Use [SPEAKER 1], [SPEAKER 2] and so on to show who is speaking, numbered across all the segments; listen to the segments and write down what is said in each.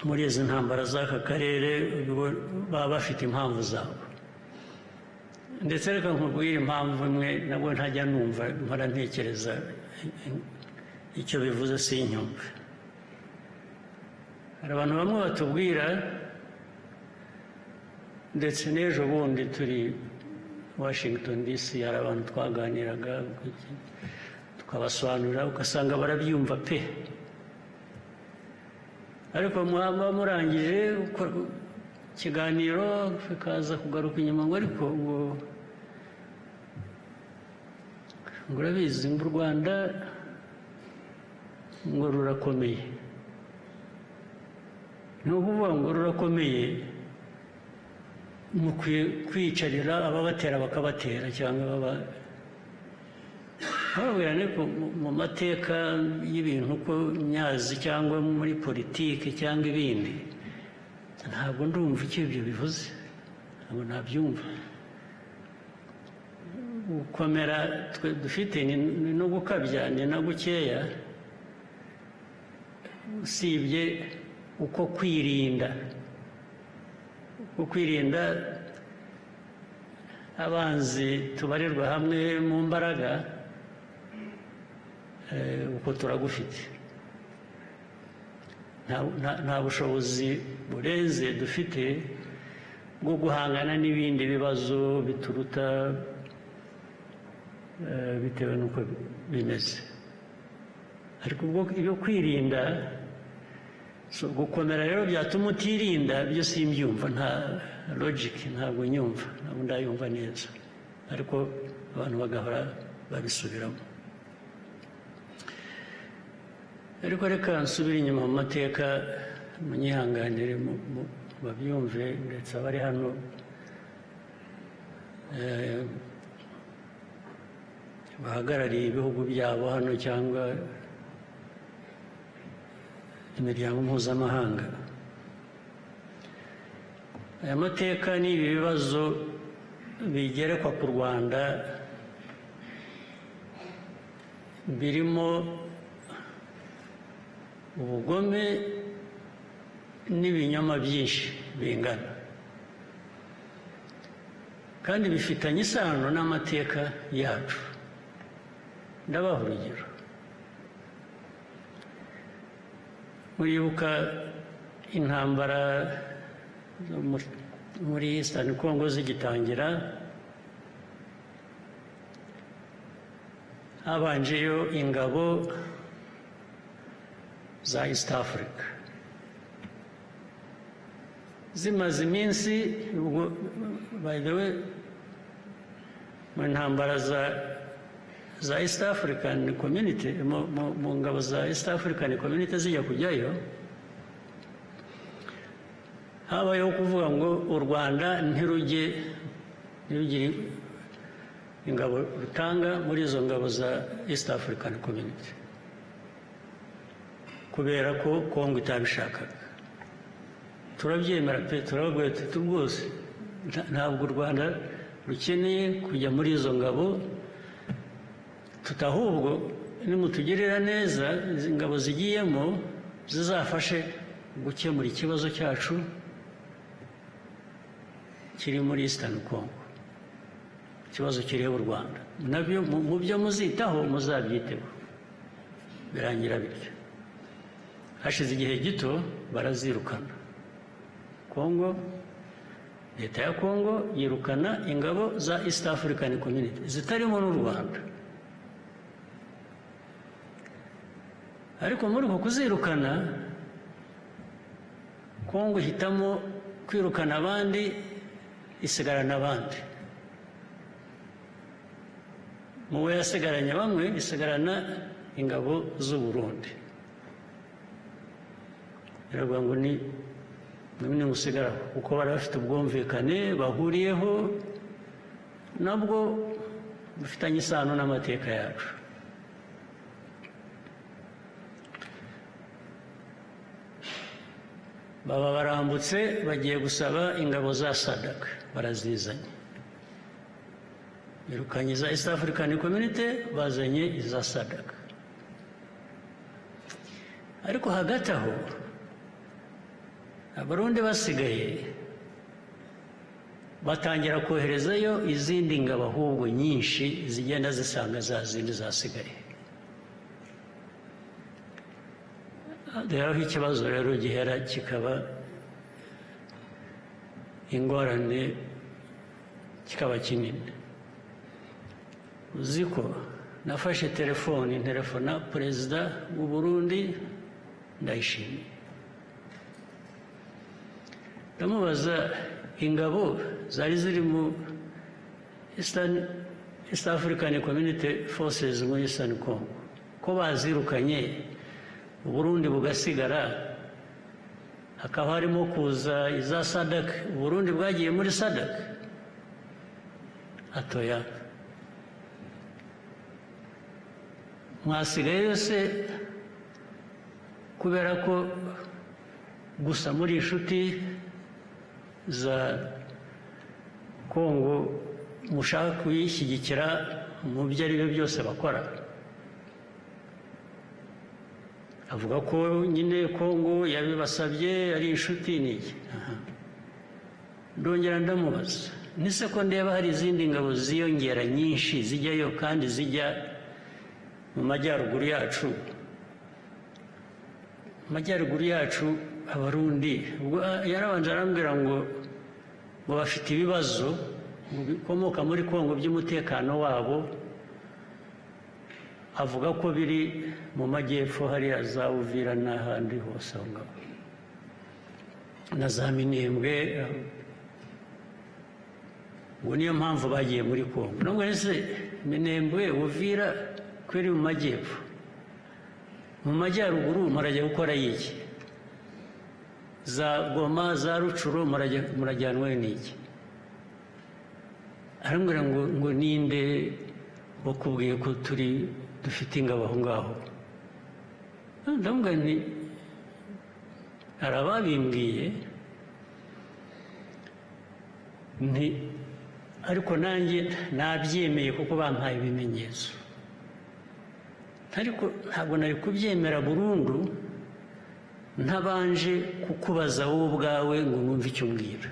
[SPEAKER 1] muri izi ntambara z'aka karere baba bafite impamvu zabo. Ndetse reka nkubwire impamvu imwe nabwo ntajya numva, mpora ntekereza icyo bivuze sinyumve. Hari abantu bamwe batubwira, ndetse n'ejo bundi turi Washington DC hari abantu twaganiraga, tukabasobanurira, ugasanga barabyumva pe, ariko mwaba murangije ikiganiro bikaza kugaruka inyuma ngo ariko ngo urabizi ngo u Rwanda ngo rurakomeye. Ni ukuvuga ngo rurakomeye, mukwiye kwicarira ababatera bakabatera cyangwa baba bababwira. Ariko mu mateka y'ibintu uko nyazi cyangwa muri politiki cyangwa ibindi, ntabwo ndumva icyo ibyo bivuze, ntabwo nabyumva. Gukomera twe dufite ni no gukabya, ni na gukeya, usibye uko kwirinda, uko kwirinda abanzi tubarirwa hamwe mu mbaraga, uko turagufite. Nta bushobozi burenze dufite bwo guhangana n'ibindi bibazo bituruta bitewe n'uko bimeze. Ariko ubwo ibyo kwirinda, gukomera rero byatuma utirinda, byo simbyumva, nta logic, ntabwo nyumva, ntabwo ndayumva neza, ariko abantu bagahora babisubiramo. Ariko reka nsubire inyuma mu mateka, munyihanganire babyumve, ndetse abari hano bahagarariye ibihugu byabo hano cyangwa imiryango mpuzamahanga. Aya mateka n'ibi bibazo bigerekwa ku Rwanda birimo ubugome n'ibinyoma byinshi bingana, kandi bifitanye isano n'amateka yacu. Ndabaha urugero. Muribuka intambara muri Eastern Congo zigitangira, habanjeyo ingabo za East Africa zimaze iminsi. Ubwo by the way, mu ntambara za East African Community, mu ngabo za East African Community zijya kujyayo, habayeho kuvuga ngo u Rwanda ntirujye, ntirugire ingabo rutanga muri izo ngabo za East African Community, kubera ko Kongo itabishakaga. Turabyemera pe, turababwira tuti rwose ntabwo u Rwanda rukeneye kujya muri izo ngabo, tutahubwo nimutugirira neza izi ngabo zigiyemo zizafashe gukemura ikibazo cyacu kiri muri Eastern Congo, ikibazo kireba u Rwanda, nabyo mu byo muzitaho muzabyiteho. Birangira bityo. Hashize igihe gito barazirukana. Kongo, leta ya Kongo yirukana ingabo za East African Community zitarimo n'u Rwanda. Ariko muri uko kuzirukana, Kongo ihitamo kwirukana abandi, isigarana abandi. Mu bo yasigaranye bamwe, isigarana ingabo z'u Burundi. Biravuga ngo ni nimusigaraho, kuko bari bafite ubwumvikane bahuriyeho, nabwo bufitanye isano n'amateka yacu. Baba barambutse bagiye gusaba ingabo za SADC, barazizanye. Birukanye iza East African Community, bazanye iza SADC. Ariko hagati aho Abarundi basigaye batangira koherezayo izindi ngabo ahubwo nyinshi, zigenda zisanga za zindi zasigaye. Rero aho ikibazo rero gihera kikaba ingorane, kikaba kinini. Uzi ko nafashe telefoni, ntelefona perezida w'u Burundi Ndayishimiye, ndamubaza ingabo zari ziri mu East African Community Forces muri Eastern Congo, ko bazirukanye, Uburundi bugasigara, hakaba harimo kuza iza SADC, Uburundi bwagiye muri SADC? Atoya. Mwasigayeyo se kubera ko gusa muri inshuti za Kongo, mushaka kuyishyigikira mu byo ari byo byose bakora? Avuga ko nyine Kongo yabibasabye, ari inshuti n'iki. Ndongera ndamubaza nise ko ndeba hari izindi ngabo ziyongera nyinshi zijyayo, kandi zijya mu majyaruguru yacu, amajyaruguru yacu Abarundi. Ubwo yarabanje arambwira ngo bafite ibibazo ngo bikomoka muri Kongo by'umutekano wabo, avuga ko biri mu majyepfo hariya za Uvira n'ahandi hose aho ngaho na za Minembwe, ngo niyo mpamvu bagiye muri Kongo. Nubwo ese Minembwe, Uvira ko iri mu majyepfo, mu majyaruguru murajya gukora iki? Za Goma, za Rutshuru murajyanwe n'iki? Arambwira ngo ninde wakubwiye ko turi dufite ingabo aho ngaho? Ndamubwira nti hari ababimbwiye, nti ariko nanjye nabyemeye kuko bampaye ibimenyetso, ariko ntabwo nari kubyemera burundu ntabanje kukubaza wowe ubwawe ngo numve icyo umbwira.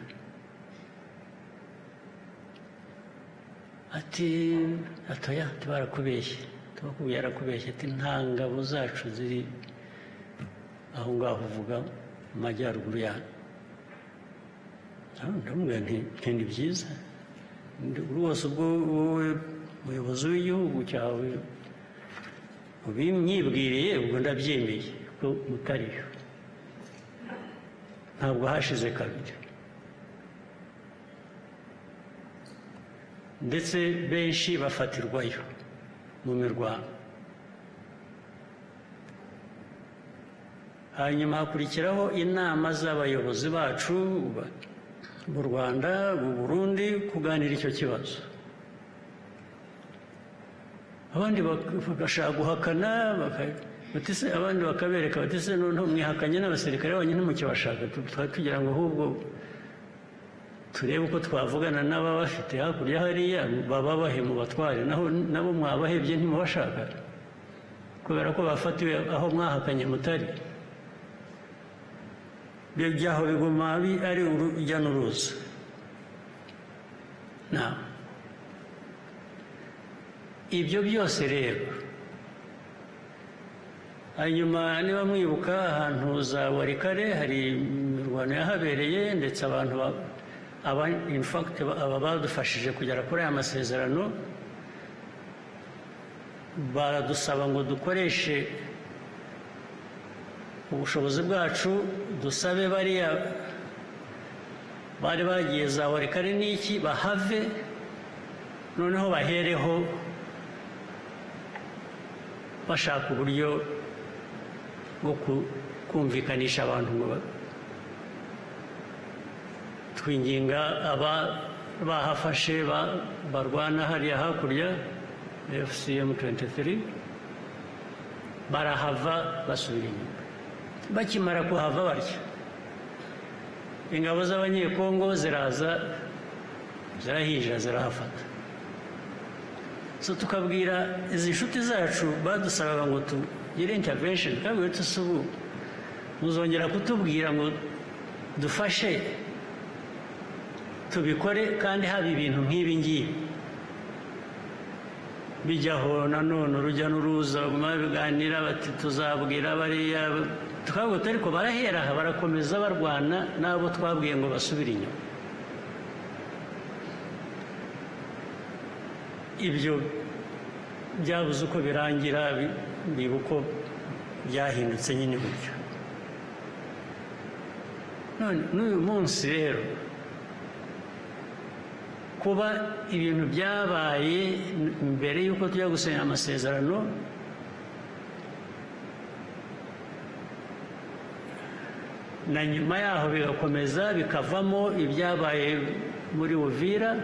[SPEAKER 1] Ati atoya, ati barakubeshye, tubakubwiye yarakubeshye, ati nta ngabo zacu ziri aho ngaho uvuga mu majyaruguru yanyu. Ndamubwira nti ni byiza rwose, ubwo wowe muyobozi w'igihugu cyawe ubimyibwiriye, ubwo ndabyemeye ko mutariyo. Ntabwo hashize kabiri, ndetse benshi bafatirwayo mu mirwano. Hanyuma hakurikiraho inama z'abayobozi bacu mu Rwanda, mu Burundi, kuganira icyo kibazo. Abandi bagashaka guhakana, abandi bakabereka bati se noneho mwihakanye n'abasirikare banyu ntimukibashaka, twari tugira ngo ahubwo turebe uko twavugana n'ababafite hakurya hariya, bababahe mu batware, naho nabo mwabahebye ntimubashaka kubera ko bafatiwe aho mwahakanye mutari. Ibyo byaho biguma ari urujya n'uruza. Ibyo byose rero, hanyuma niba mwibuka ahantu za Walikale hari imirwano yahabereye, ndetse abantu aba in fact aba badufashije kugera kuri aya masezerano baradusaba ngo dukoreshe ubushobozi bwacu, dusabe bariya bari bagiye za Walikale n'iki bahave, noneho bahereho bashaka uburyo bwo kumvikanisha abantu, ngo twinginga aba bahafashe barwana hariya hakurya AFC M23, barahava basubira inyuma. Bakimara kuhava batya, ingabo z'Abanyekongo ziraza zirahinjira zirahafata. So tukabwira izi nshuti zacu badusabaga ngo tugire intervention, tukabwira tuti ubu muzongera kutubwira ngo Dufashe tubikore, kandi haba ibintu nk'ibi ngibi bijyaho nanone, urujya n'uruza, baguma babiganira bati tuzabwira bariya, tukavuga, ariko barahera aha barakomeza barwana n'abo twabwiye ngo basubire inyuma. Ibyo byabuze uko birangira, biba uko byahindutse nyine gutyo. None n'uyu munsi rero, kuba ibintu byabaye mbere y'uko tujya gusinya amasezerano, na nyuma yaho bigakomeza bikavamo ibyabaye muri Uvira,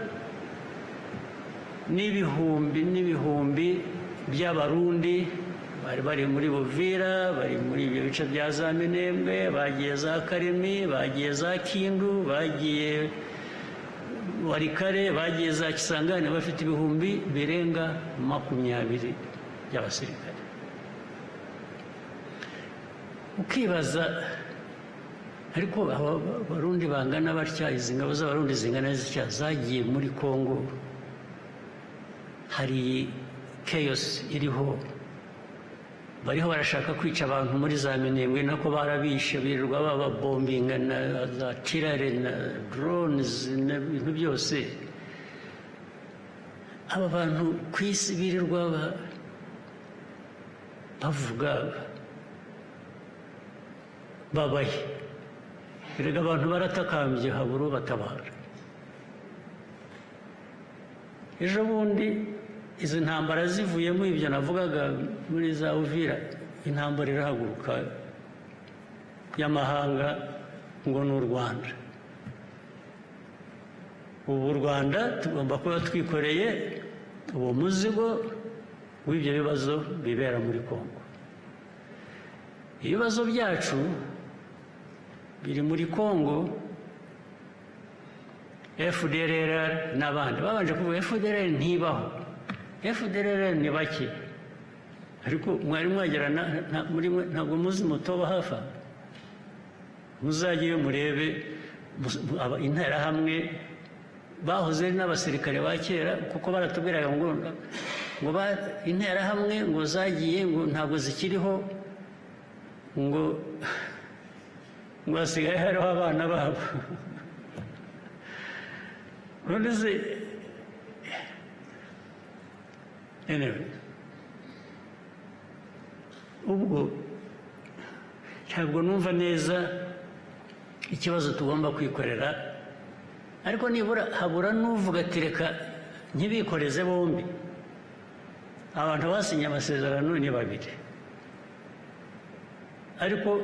[SPEAKER 1] n'ibihumbi n'ibihumbi by'Abarundi bari bari muri Uvira, bari muri ibyo bice bya za Minembwe, bagiye za Karemi, bagiye za Kindu, bagiye Warikare, bagiye za Kisangani, bafite 20,000 by'abasirikare. Ukibaza, ariko aba Barundi bangana batya, izi ngabo z'Abarundi zingana zitya zagiye muri Kongo, hari chaos iriho, bariho barashaka kwica abantu muri za Minembwe, nako barabishe, birirwa bababombinga na za tirare na drones n'ibintu byose. Aba bantu ku isi birirwa bavuga babahe, erega abantu baratakambye habura ubatabara. Ejo bundi izi ntambara zivuyemo ibyo navugaga muri za Uvira, intambara irahaguruka y'amahanga ngo ni u Rwanda. Ubu u Rwanda tugomba kuba twikoreye uwo muzigo w'ibyo bibazo bibera muri Kongo. Ibibazo byacu biri muri Kongo, FDLR n'abandi babanje kuvuga FDLR ntibaho, FDLR ni bake, ariko mwari mwagera muri mwe ntabwo muzi mutoba hafi aha. Muzajyeyo murebe Interahamwe bahoze ari n'abasirikare ba kera, kuko baratubwiraga ngo Interahamwe ngo zagiye, ngo ntabwo zikiriho, ngo hasigaye hariho abana babo. None se, anyway, ubwo ntabwo numva neza ikibazo tugomba kwikorera, ariko nibura habura n'uvuga ati reka ntibikoreze bombi. Abantu basinye amasezerano ni babiri, ariko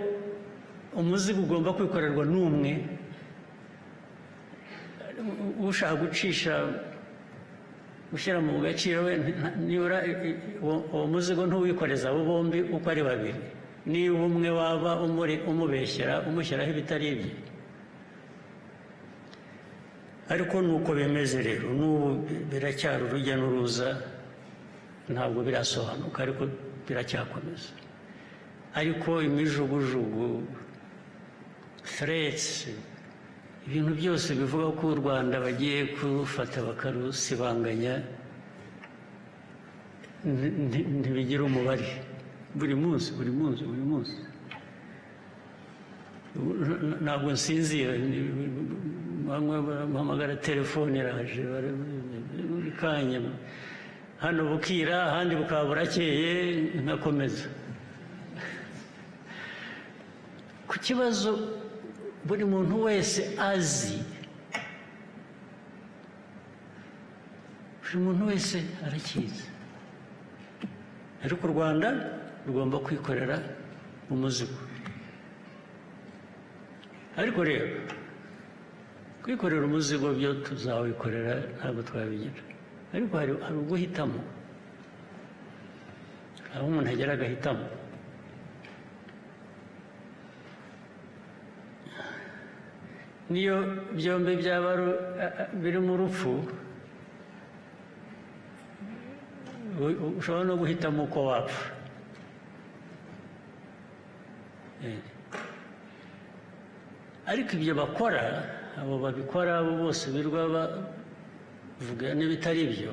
[SPEAKER 1] umuzigo ugomba kwikorerwa n'umwe. Ushaka gucisha gushyira mu gaciro we, nibura uwo muzigo ntuwikoreza abo bombi uko ari babiri. Niba umwe waba umubeshyera, umushyiraho ibitari ibye. Ariko nuko bimeze rero, n'ubu biracyari urujya n'uruza, ntabwo birasobanuka, ariko biracyakomeza. Ariko imijugujugu, threats, ibintu byose bivuga ko u Rwanda bagiye kurufata bakarusibanganya, ntibigira umubare. Buri munsi, buri munsi, buri munsi ntabwo nsinzira, bamwe bahamagara, telefone iraje buri kanya, hano bukira, ahandi bukaba burakeye, nkakomeza ku kibazo buri muntu wese azi, buri muntu wese arakizi. Ariko u Rwanda rugomba kwikorera umuzigo. Ariko rero kwikorera umuzigo byo tuzawikorera, ntabwo twabigira. Ariko hari uguhitamo, aho umuntu agera agahitamo. Niyo byombi byaba biri mu rupfu, ushobora no guhitamo uko wapfa. Ariko ibyo bakora, abo babikora, abo bose birirwa bavuga n'ibitari byo,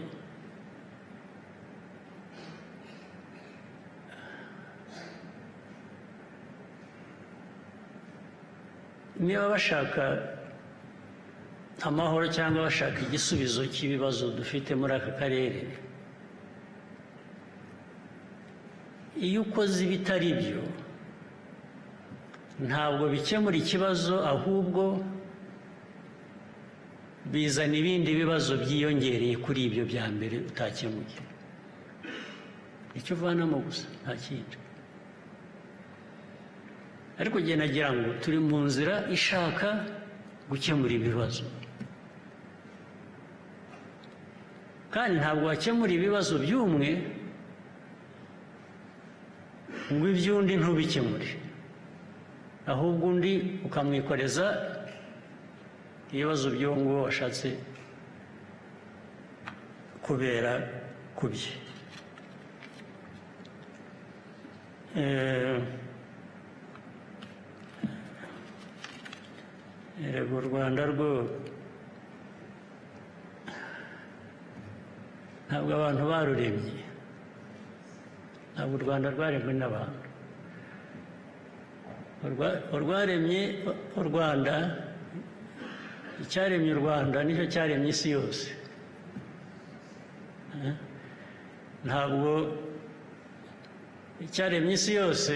[SPEAKER 1] niba bashaka amahoro cyangwa bashaka igisubizo cy'ibibazo dufite muri aka karere, iyo ukoze ibitari byo ntabwo bikemura ikibazo, ahubwo bizana ibindi bibazo byiyongereye kuri ibyo bya mbere utakemuye. Icyo uvanamo gusa, nta kindi. Ariko njye nagira ngo turi mu nzira ishaka gukemura ibibazo, kandi ntabwo wakemura ibibazo by'umwe ngo iby'undi ntubikemure, ahubwo undi ukamwikoreza ibibazo by'uwo nguwo washatse kubera ku bye. Erega u Rwanda rwo ntabwo abantu baruremye, ntabwo u Rwanda rwaremwe n'abantu. Urwaremye u Rwanda, icyaremye u Rwanda nicyo cyaremye isi yose. Ntabwo icyaremye isi yose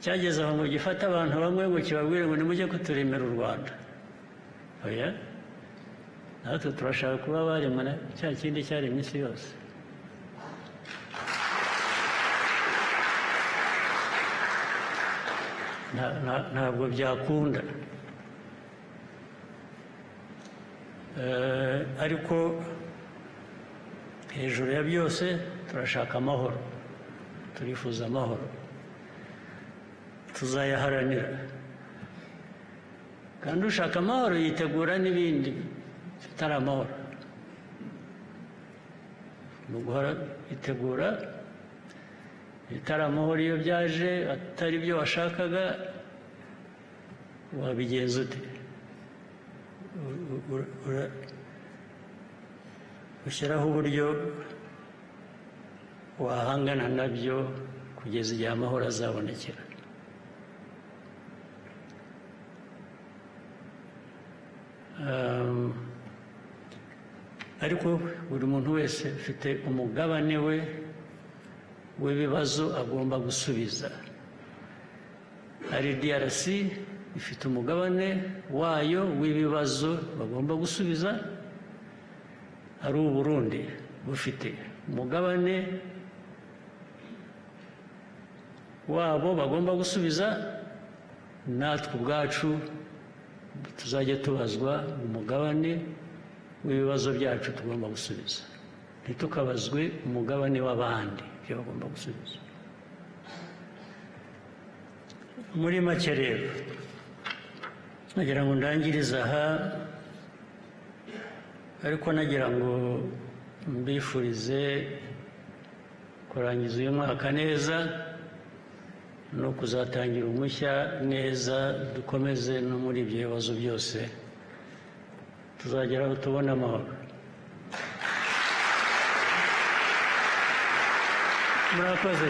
[SPEAKER 1] cyageze aho ngo gifate abantu bamwe ngo kibabwire ngo nimujye kuturemera u Rwanda. Oya, natwe turashaka kuba baremwe na cya kindi cyaremye isi yose. Ntabwo byakunda. Ariko hejuru ya byose turashaka amahoro, turifuza amahoro, tuzayaharanira. Kandi ushaka amahoro yitegura n'ibindi bitari amahoro. Mu guhora yitegura ibitari amahoro, iyo byaje atari byo washakaga wabigenza ute? Ushyiraho uburyo wahangana nabyo kugeza igihe amahoro azabonekera. Ariko buri muntu wese ufite umugabane we w'ibibazo agomba gusubiza. Ari DRC ifite umugabane wayo w'ibibazo bagomba gusubiza, ari u Burundi bufite umugabane wabo bagomba gusubiza, natwe ubwacu tuzajya tubazwa umugabane w'ibibazo byacu tugomba gusubiza, ntitukabazwe umugabane w'abandi ibyo bagomba gusubiza. Muri make rero nagira ngo ndangirize aha, ariko nagira ngo mbifurize kurangiza uyu mwaka neza no kuzatangira umushya neza, dukomeze no muri ibyo bibazo byose tuzageraho tubone amahoro. Murakoze.